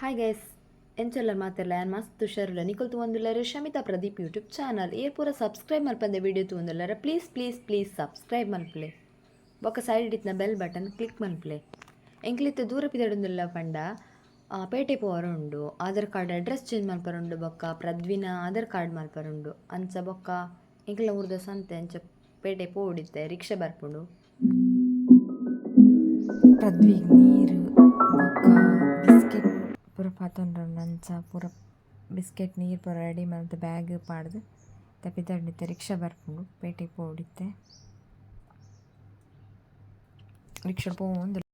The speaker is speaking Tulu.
ಹಾಯ್ ಗೈಸ್, ಎಂಚ ಉಲ್ಲರ್ ಮಾತೆರ್ಲ? ಯಾನ್ ಮಸ್ತ್ ಹುಷಾರುಲ್ಲ. ನಿಕುಲು ತೂವೊಂದುಲ್ಲೆರ್ ಶಮಿತಾ ಪ್ರದೀಪ್ ಯೂಟ್ಯೂಬ್ ಚಾನಲ್. ಏರ್ ಪೂರ ಸಬ್ಸ್ಕ್ರೈಬ್ ಮಲ್ಪಂದೆ ವಿಡಿಯೋ ತೂವೊಂದುಲ್ಲೆರ್, ಪ್ಲೀಸ್ ಪ್ಲೀಸ್ ಪ್ಲೀಸ್ ಸಬ್ಸ್ಕ್ರೈಬ್ ಮಲ್ಪುಲೆ. ಬೊಕ್ಕ ಸೈಡ್ ಇತ್ತಿನ ಬೆಲ್ ಬಟನ್ ಕ್ಲಿಕ್ ಮಲ್ಪುಲೆ. ಎಂಕ್ಲಿತ್ತೆ ದೂರ ಪಿದಡುಂದುಲ್ಲ ಪಂಡ ಪೇಟೆ ಪೋವರ ಉಂಡು, ಆಧಾರ್ ಕಾರ್ಡ್ ಅಡ್ರೆಸ್ ಚೇಂಜ್ ಮಲ್ಪರುಂಡು, ಬೊಕ್ಕ ಪ್ರದ್ವಿನ ಆಧಾರ್ ಕಾರ್ಡ್ ಮಲ್ಪರುಂಡು. ಅಂಚ ಬೊಕ್ಕ ಎಂಕ್ಲ ಊರ್ದ ಸಂತೆ, ಅಂಚ ಪೇಟೆ ಪೋಡಿತ್ತೆ ರಿಕ್ಷಾ ಬರ್ಪುಂಡು. ಪ್ರದ್ವಿಗ್ ನೀರು ಬೊಕ್ಕ ಬಿಸ್ಕೆಟ್ ಪೂರ ಪತೊಂದುಂಡು. ಅಂಚ ಪೂರ ಬಿಸ್ಕೆಟ್ ನೀರು ಪೂರ ರೆಡಿ ಮಲ್ತ್ ಬ್ಯಾಗ್ ಪಾಡ್ದ್ ಪಿದಡ್ಂಡ್. ರಿಕ್ಷಾ ಬರ್ಪುಂಡು, ಪೇಟೆಗ್ ಪೋವೊಡಿತ್ತೆ. ರಿಕ್ಷಾ ಪೋವೊಂದುಲ್ಲೆರ್.